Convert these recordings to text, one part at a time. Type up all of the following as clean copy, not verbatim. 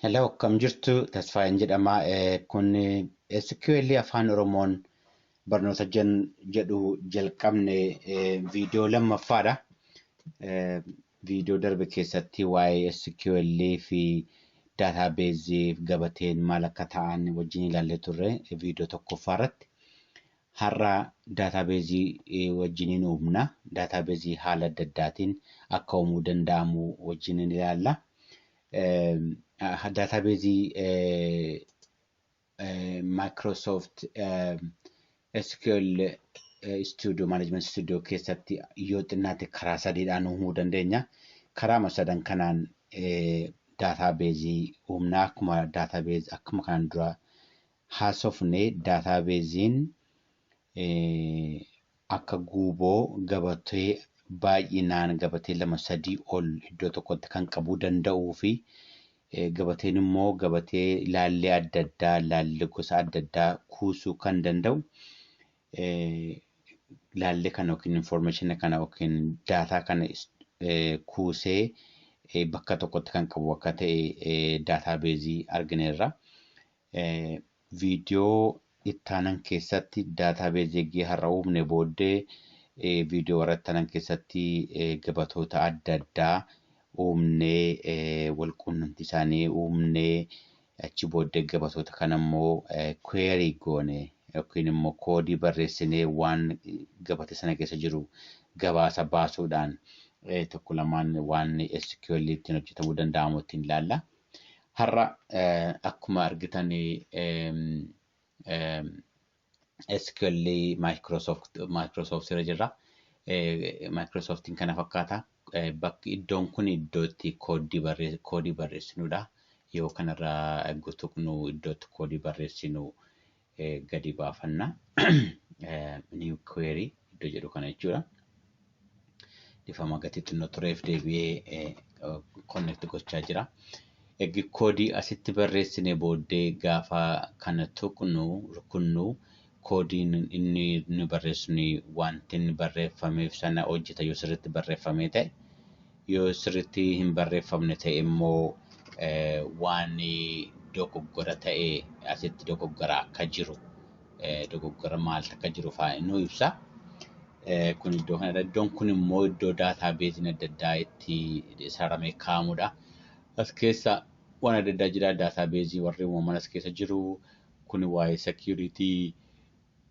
Hello, akkam jirtu? Tasfaayeen jedhama. Kun SQL Afaan Oromoon barnoota jedhu jalqabne viidiyoo lammaffaadha. Viidiyoo darbe keessatti waa'ee SQL fi database gabateen maal akka ta'an wajjin ilaallee turre viidiyoo tokkoffaa irratti. Har'a database wajjiniin uumna. Database haala adda addaatiin akka uumuu danda'amu wajjiniin ilaalla. Database Microsoft SQL Studio, Management Studio keessatti yoo xinnaate karaa sadiidhaan uumuu dandeenya. Karaa sadan kanaan database uumna. Akkuma database akkuma kanaan dura haasofne, databaseen akka guuboo gabatee baay'inaan gabatee lama sadii ol iddoo tokkotti kan qabuu danda'uu fi gabateen immoo gabatee ilaallee adda addaa, ilaallee gosa adda addaa kuusuu kan danda'u, ilaallee kana yookiin information kana yookiin data kana kuusee bakka tokkotti kan qabu akka ta'e database argineerra. Viidiyoo ittaanan keessatti database har'a uumne booddee viidiyoo warra ittaanan keessatti gabatoota adda addaa uumnee, wal quunnamtii isaanii uumnee, achi booddee gabatoota kana immoo query goone yookiin immoo koodii barreessinee waan gabatee sana keessa jiru gabaasa baasuudhaan tokko lamaan waan SQL ittiin hojjetamuu danda'amu ittiin ilaalla. Har'a akkuma argitan SQL Microsoft irra jirra. Microsoftiin kana fakkaata. Bakki iddoon kun iddoo itti koodii barreessinudha. Yoo kanarra tuqnu iddoo itti koodii barreessinu gadi baafanna. New query iddoo jedhu kana jechuudha. Dhifama, gatii xinnoo tureef deebi'ee connect gochaa jira. Eegi koodii asitti barreessine booddee gaafa kana tuqnu, rukunnu, koodiin inni nu barreessinu wanti inni barreeffameef sana hojjeta yoo sirriitti barreeffamee ta'e. Yoo sirriitti hin barreeffamne ta'e immoo waan dogoggora ta'e, asitti dogoggora akka jiru, dogoggora maaltu akka jiru fa'aa nu ibsa. Kun iddoo kanadha. Iddoon kun immoo iddoo databaseiin adda addaa itti saramee kaa'amudha. As keessa waan adda addaa jira. Database warri uumaman as keessa jiru. Kun waa'ee security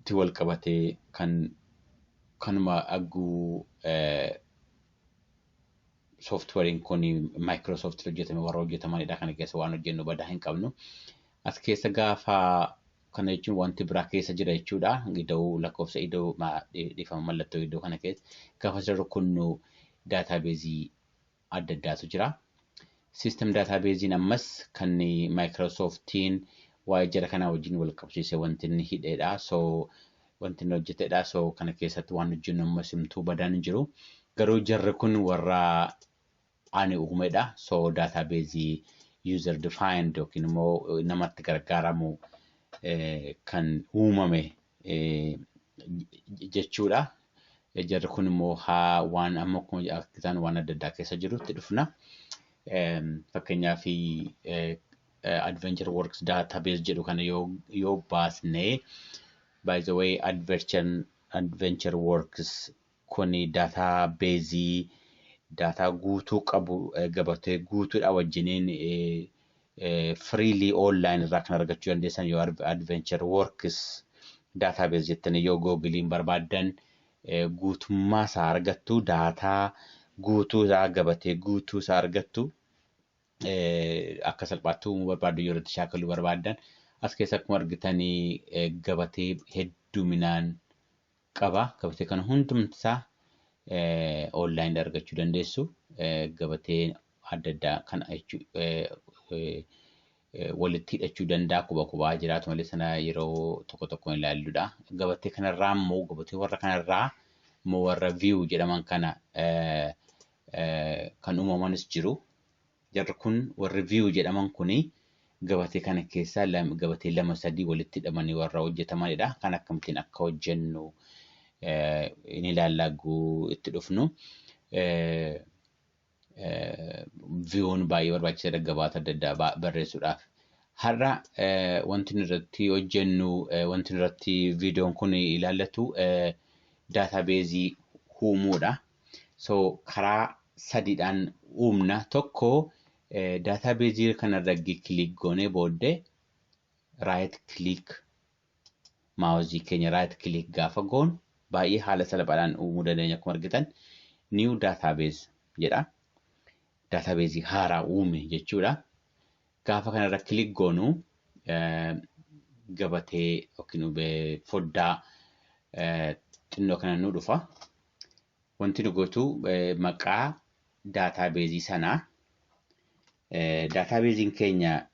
tti wal qabatee kan kanuma agguu softwareiin kun Microsoft hojjetame warra hojjetamanidha. Kana keessa waan hojjennu badaa hin qabnu. As keessa gaafa kana jechuun wanti biraa keessa jira jechuudha. Ida'uu lakkoofsa ida'uu, dhiifama, mallattoo iddoo kana keessa gaafa asirra rukunnu database adda addaatu jira. System databaseiin ammas kan Microsoftiin waa'ee jara kanaa wajjin wal qabsiisee wanti inni hidheedha. So wanti inni hojjetedha. So kana keessatti waan hojjennu ammas himtuu badaan hin jiru. Garuu jarri kun warra ani uumedha. So database user defined yookiin immoo namatti gargaaramu kan uumame jechuudha. Jarri kun immoo haa waan amma akkuma argitan waan adda addaa keessa jirutti dhufna. Fakkeenyaaf, Adventure Works database jedhu kana yoo baasnee, by the way, Adventure Works kuni database data guutuu qabu, gabatee guutuudha wajjiniin freely online irraa kan argachuu dandeessan. Yoo Adventure Works database jettanii yoo Googleiin barbaaddan guutummaa isaa argattu, data guutuu isaa, gabatee guutuu isaa argattu. Akka salphaatti uumuu barbaaddu, yeroo itti shaakaluu barbaaddan, as keessa akkuma argitanii gabatee hedduminaan qaba. Gabatee kana hundumtisaa online argachuu dandeessu. Gabatee adda addaa kana walitti hidhachuu danda'a, quba qubaa jiraatu malee, sana yeroo tokko tokko ilaalludha. Gabatee kanarraa immoo, gabatee warra kanarraa immoo warra view jedhaman kana kan uumamanis jiru. Jarri kun warri view jedhaman kuni gabatee kana keessaa gabatee lama sadii walitti hidhamanii warra hojjetamanidha. Kan akkamittiin akka hojjennu ni ilaallaa itti dhufnu. Viewn baay'ee barbaachisaadha gabaasa adda addaa barreessuudhaaf. Har'a wanti nu irratti hojjennu, wanti nu irratti viidiyoon kun ilaallatu daataabeezii uumuudha. So karaa sadiidhaan uumna. Tokko, daataabeezii kanarra click goonee booddee right click, maawuzii keenya right click gaafa goonu baay'ee haala salphaadhaan uumuu dandeenya. Akkuma argitan "new database" jedha. Daataabeezii haaraa uume jechuudha. Gaafa kanarra click goonu gabatee yookiin foddaa xinnoo kana nu dhufa. Wanti nu gootu maqaa daataabeezii sanaa, daataabeeziin keenya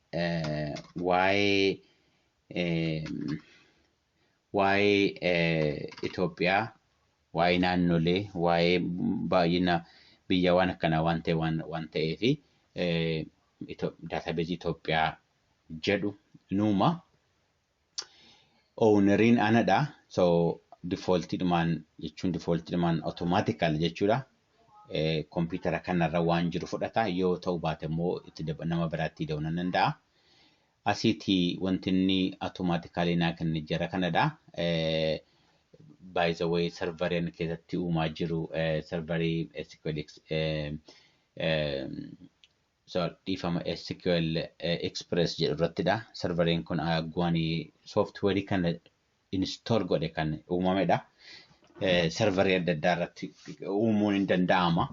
waa'ee Itoophiyaa, waa'ee naannolee, waa'ee baay'ina biyya waan akkanaa waan ta'e waan ta'eefi daataabeezii Itoophiyaa jedhu nuuma. Owneriin anadha. So defaultiidhumaan jechuun defaultiidhumaan automatically jechuudha. Kompiitara kanarra waan jiru fudhata. Yoo ta'u baate immoo itti nama biraatti hidhuu nan danda'a. Asiitii wanti inni automatically naa kenne jara kanadha. By the way, serverii inni keessatti uumaa jiru serverii SQL, so dhiifama, SQL Express jedhu irrattidha. Serveriin kun ani softwareii kana install godhe kan uumamedha. Serverii adda addaa irratti uumuun hin danda'ama.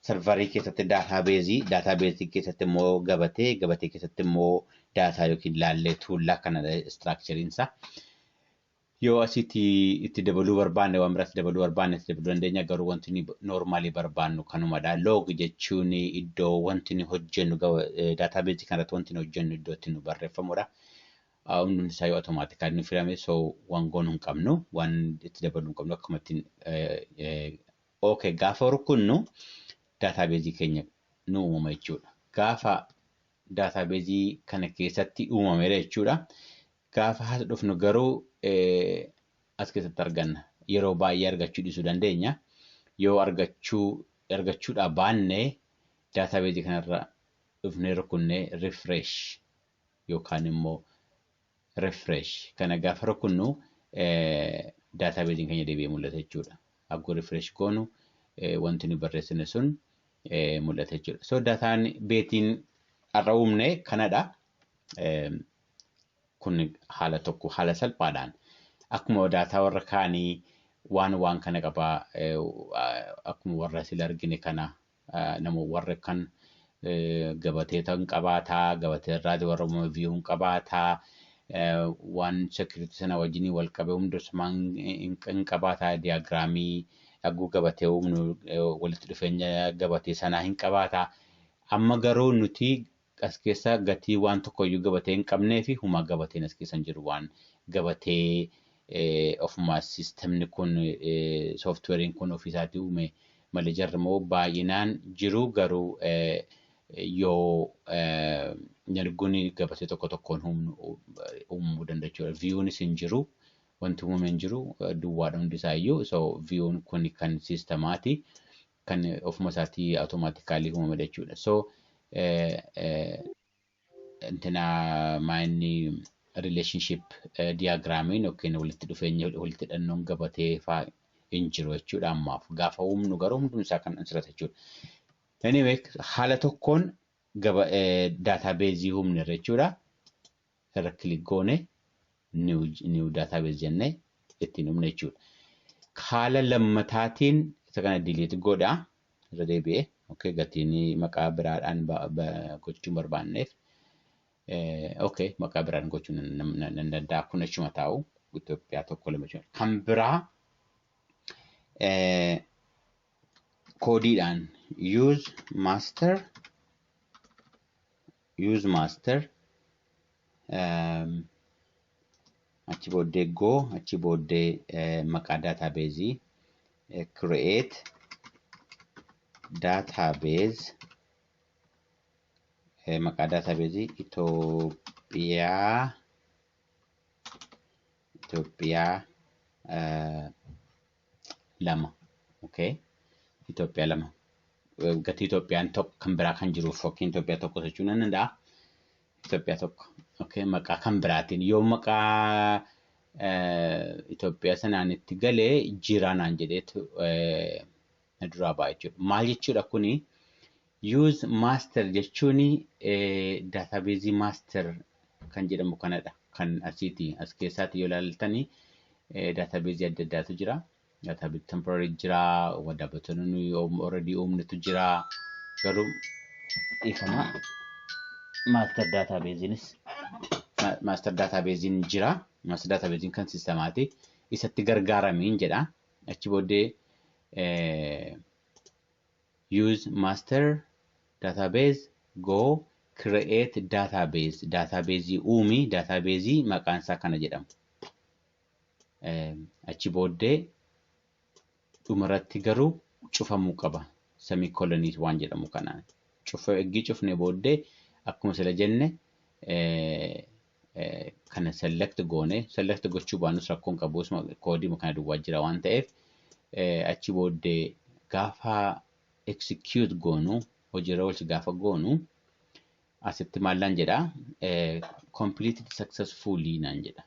Serverii keessatti daataabeezii, daataabeezii keessatti immoo gabatee, gabatee keessatti immoo daataa yookiin laallee tuullaa kanadha structureiinsa. Yoo asitti itti dabaluu barbaanne, waan biraatti dabaluu barbaanne itti dabaluu dandeenya, garuu wanti normalii barbaannu kanumadha. Log jechuun iddoo wanti nu hojjennu, daataabeezii kanarratti wanti nu hojjennu iddoo itti nu barreeffamudha. Hundi isaa yoo automatically nu filame, so waan goonuu hin qabnu, waan itti dabaluu hin qabnu, akkuma ittiin okay gaafa rukunnu daataabeezii keenya nu uumama jechuudha. Gaafa daataabeezii kana keessatti uumameera jechuudha. Gaafa as dhufnu garuu as keessatti arganna. Yeroo baay'ee argachuu dhiisuu dandeenya. Yoo argachuudhaa baanne daataabeezii kanarra dhufnee rukunnee refresh yookaan immoo refresh kana gaafa rukunnu daataabeeziin keenya deebi'ee mul'ata jechuudha. Akkuma refresh goonu wanti nu barreessine sun mul'ata jechuudha. So daataan beetiin har'a uumne kanadha. Kun haala tokko, haala salphaadhaan akkuma daataa warra kaanii waan kana qabaa, akkuma warra sila argine kana nama warra kan gabatee tan qabaataa, gabatee irraa warra view qabaataa, waan security sana wajjin wal qabee hundumaa hin qabaataa, diagramii hagguu gabatee uumnu walitti dhufeenya gabatee sanaa hin qabaataa. Amma garuu nuti as keessa gatii waan tokkoyyuu gabatee hin qabnee fi humaa gabateen as keessa hin jiru, waan gabatee ofumaa systemni kun, softwareiin kun ofiisaatii uume malee. Jarri immoo baay'inaan jiru, garuu yoo arguun gabatee tokko tokkoon uumuu danda'a jechuudha. Viewunis hin jiru, wanti uumame hin jiru, duwwaadha hundi isaayyuu. So viewun kun kan systemaati, kan ofuma isaatii automatically uumamedha jechuudha. So intina maayinni relationship diagramiin yookiin walitti dhufeenya walitti hidhannoon gabatee fa'aa hin jiru jechuudha ammaaf. Gaafa uumnu garuu hundumti isaa kan asirratti jechuudha. Anyway, haala tokkoon daataabeezii uumne jechuudha. Irra click goone new database jennee ittiin uumne jechuudha. Haala lammataatiin isa kana delete godha irra deebi'ee, okay, gatiin maqaa biraadhaan gochuun barbaanneef, okay, maqaa biraan gochuu nan danda'a, kun achuma taa'u Itoophiyaa tokko lama jechuudha. Kan biraa koodiidhaan use master, achi booddee go, achi booddee maqaa daataabeezii create database, maqaa daataabeezii Itoophiyaa 2, okay, Itoophiyaa 2. Gatii Itoophiyaan tokko kan biraa kan jiruuf fakkiin Itoophiyaa tokko jechuu nan danda'a. Itoophiyaa tokko. Okay, maqaa kan biraatiin yoo maqaa Itoophiyaa sanaan itti galee jira naan jedheetu na duraa ba'a jechuudha. Maal jechuudha kuni? Use master jechuun database master kan jedhamu kanadha. Kan asiiti as keessaatti yoo ilaaltani database adda addaatu jira. Database temporary jira, dhaabbatoonni nuyi already uumnetu jira. Garuu dhiifama, master database'nis master database'n jira. Master database'n kan sistemaati. Isatti gargaaramiin jedha. Achi booddee use master database, go, create database, database uumi, database maqaan isaa kana jedhamu. Achi booddee dhumarratti garuu cufamuu qaba. Semicolonii waan jedhamu kanaan. Cufa eggii cufne booddee akkuma sila jenne kana select goone, select gochuu baannus rakkoon qabu, koodii kana duwwaa jira waan ta'eef, achi booddee gaafa execute goonu, hojiirra oolchi gaafa goonu, asitti maallaan jedha? Completed successfully naan jedha.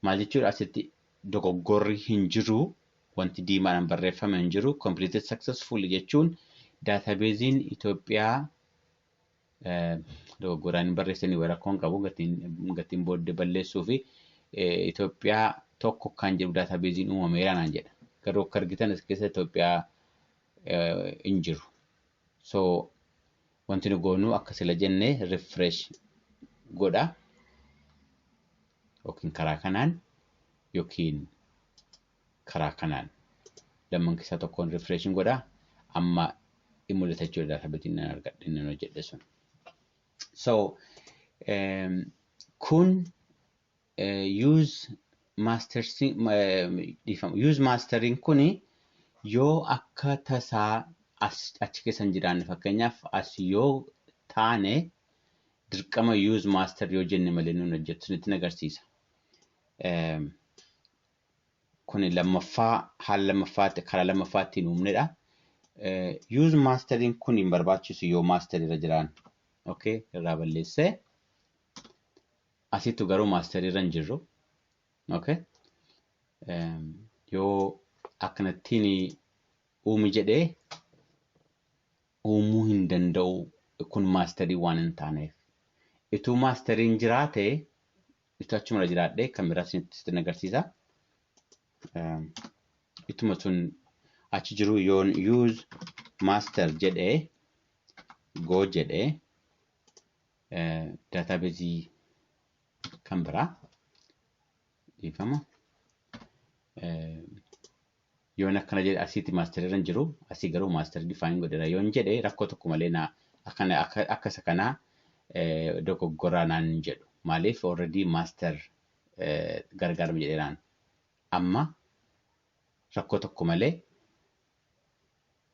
Maal jechuudha? Asitti dogoggorri hin jiru, wanti diimaadhaan barreeffame hin jiru. Completed successfully jechuun databaseiin Itoophiyaa dogoggoraan hin barreessanii rakkoon qabu, gatiin booddee balleessuu fi Itoophiyaa tokko kan jedhu databaseiin uumameera naan jedha. Garuu akka argitan as keessa Itoophiyaa hin jiru. So wanti nu goonu akka sila jenne refresh godha. Yookiin karaa kanaan yookiin karaa kanaan, lamman keessaa tokkoon refreshin godha. Amma in mul'ata jechuudha databaseiin nan argadhe nan hojjedhe sun. So kun use masters, use masteriin kuni yoo akka tasaa achi keessa hin jiraanne, fakkeenyaaf as yoo taane, dirqama use master yoo jenne malee nuun hojjettu sunitti agarsiisa. Kuni lammaffaa, haala lammaffaatti, karaa lammaffaatti hin uumnedha. Use masteriin kun hin barbaachisu yoo master irra jiraan. Okay, irraa balleessee asittu garuu master irra hin jirru. Okay. Yoo akkanattiin uumi jedhee uumuu hin danda'u, kun masterii waan hin taaneef. Ituu masteriin jiraate, ituu achuma jiraadhee kan biraa isinitti agarsiisa. Ituma sun achi jiru yoon use master jedhee go jedhee databaseii kan biraa, dhiifama. Yoon akkana jedhe, asitti masterii irra hin jiru, asii garuu masterii define godheera yoon jedhe, rakkoo tokko malee na akkana akka isa kanaa dogoggoraa naan hin jedhu. Maaliif? Already master gargaarama jedheeraan. Amma rakkoo tokko malee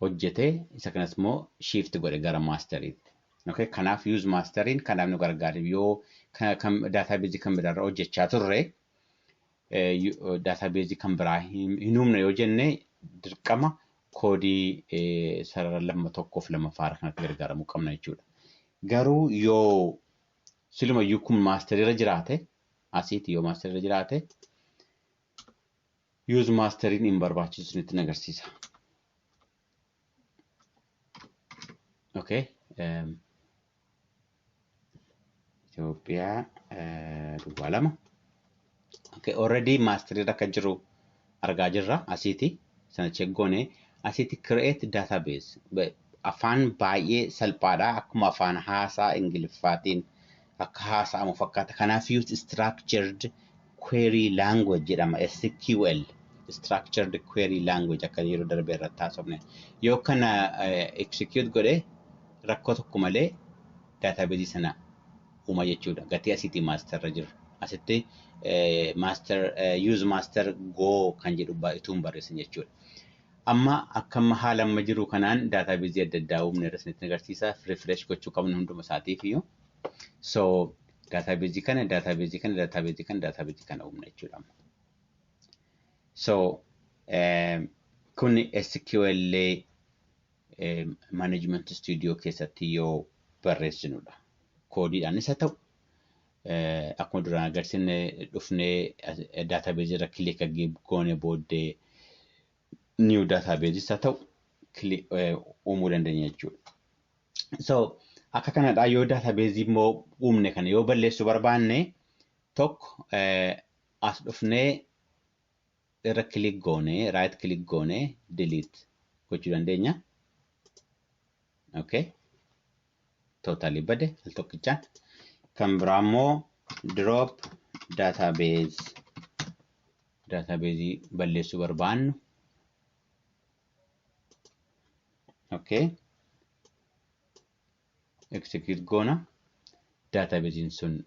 hojjetee isa kanas immoo shift godhe gara masteriitti. Okay, kanaaf use masteriin kanaaf nu gargaara. Yoo databaseii kan biraarra hojjechaa turre, databaseii kan biraa hin uumne yoo jenne, dirqama koodii sarara lama tokkoof lammaffaa kanatti gargaaramuu qabna jechuudha. Garuu yoo silumayyuu kun masteriirra jiraate, asiiti yoo masteriirra jiraate, use masteriin hin barbaachisu nutti agarsiisa. Okay. Itoophiyaa 02. Okay, already masteriirra akka jiru argaa jirra asiiti. Sana check goone asitti create database afaan baay'ee salphaadha, akkuma afaan haasaa Ingiliffaatiin akka haasa'amu fakkaata. Kanaaf use structured query language jedhama, SQL. Structured query language akka yeroo darbe irratti haasofne. Yoo kana execute godhe rakkoo tokko malee database sana uuma jechuudha. Gatii asiitii masterra jiru. Asitti master, use master go kan jedhu utuu hin barreessin jechuudha. Amma akka amma haala amma jiru kanaan databaseii adda addaa uumne irra isinitti agarsiisa. Refresh gochuu qabnu hunduma isaatiif iyyuu. So databaseii kana, databaseii kana, databaseii kana, databaseii kana uumna jechuudha. So kun SQL Management Studio keessatti yoo barreessinudha. Koodiidhaanis haa ta'u, akkuma duraan agarsiisne dhufnee database irra click goone booddee new database haa ta'u uumuu dandeenya jechuudha. So akka kanadhaa yoo database immoo uumne kana yoo balleessuu barbaanne, tokko as dhufnee irra click goone, right click goone, delete gochuu dandeenya. Okay. Totally bade al tokkichaan. Kan biraa immoo drop database, database balleessuu barbaannu. Okay. Execute goona. Database sun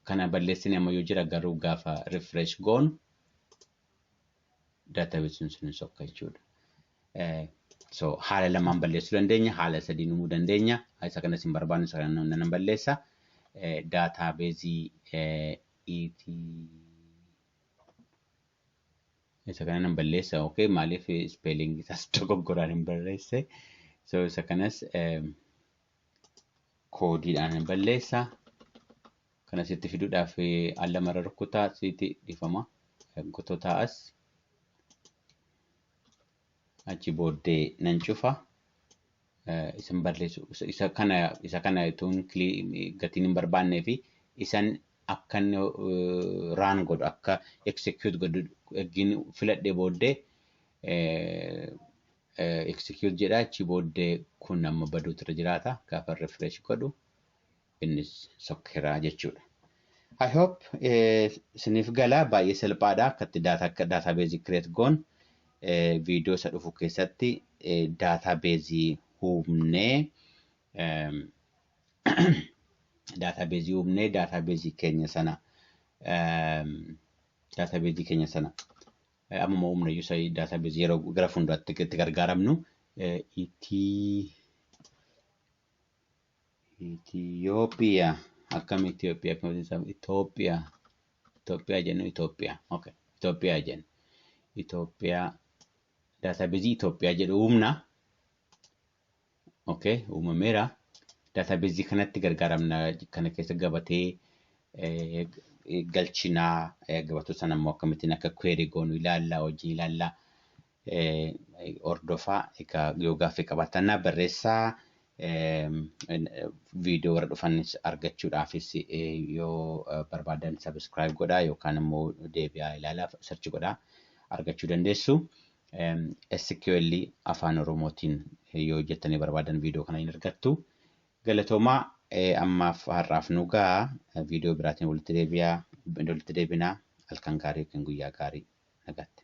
kana balleessine ammayyuu jira, garuu gaafa refresh goonu database sun hin sokka jechuudha. So haala lamaan balleessuu dandeenya, haala sadiin uumuu dandeenya. Isa kanas hin barbaannu, isa kana nan balleessa. Database ET isa kana nan balleessa. Okay, maaliif spelling isaas dogoggoraan hin barreesse. So isa kanas koodiidhaan hin balleessa. Kana sitti fiduudhaaf al lamarra rukkutaa, sitti dhifama. Gotoota as. Achi booddee nan cufa. Isan balleessu isa kana utuun gatiin hin barbaannee fi isan akka inni run godhu, akka execute godhu ergiin filadhee booddee execute jedha. Achi booddee kun amma baduutu irra jiraata. Gaafa refresh godhu innis sokkeraa jechuudha. I hope isiniif gala. Baay'ee salphaadha akkatti database create goon. Viidiyoo isa dhufu keessatti database uumnee database keenya sana ammuma uumne iyyuu isa database yeroo gara fuulduraatti itti gargaaramnu Itoophiyaa, akkam Itoophiyaa, Itoophiyaa, Itoophiyaa jennu, Itoophiyaa, okay, Itoophiyaa jennu, Itoophiyaa, database Itoophiyaa jedhu uumna. Okay, uumameera. Database kanatti gargaaramna. Kana keessa gabatee galchinaa, gabatoo sana immoo akkamittiin akka query goonu ilaalla, hojii ilaalla. Hordofaa egaa. Yoo gaaffii qabaattan barreessaa. Viidiyoo warra dhufanis argachuudhaafis yoo barbaadan subscribe godhaa yookaan immoo deebi'aa ilaalaa, search godhaa, argachuu dandeessu. SQL Afaan Oromootiin yoo hojjettanii barbaadan viidiyoo kana hin argattu. Galatoomaa, ammaaf har'aaf nu ga'a. Viidiyoo biraatiin walitti deebi'aa, walitti deebinaa. Halkan gaarii yookiin guyyaa gaarii, nagaatti.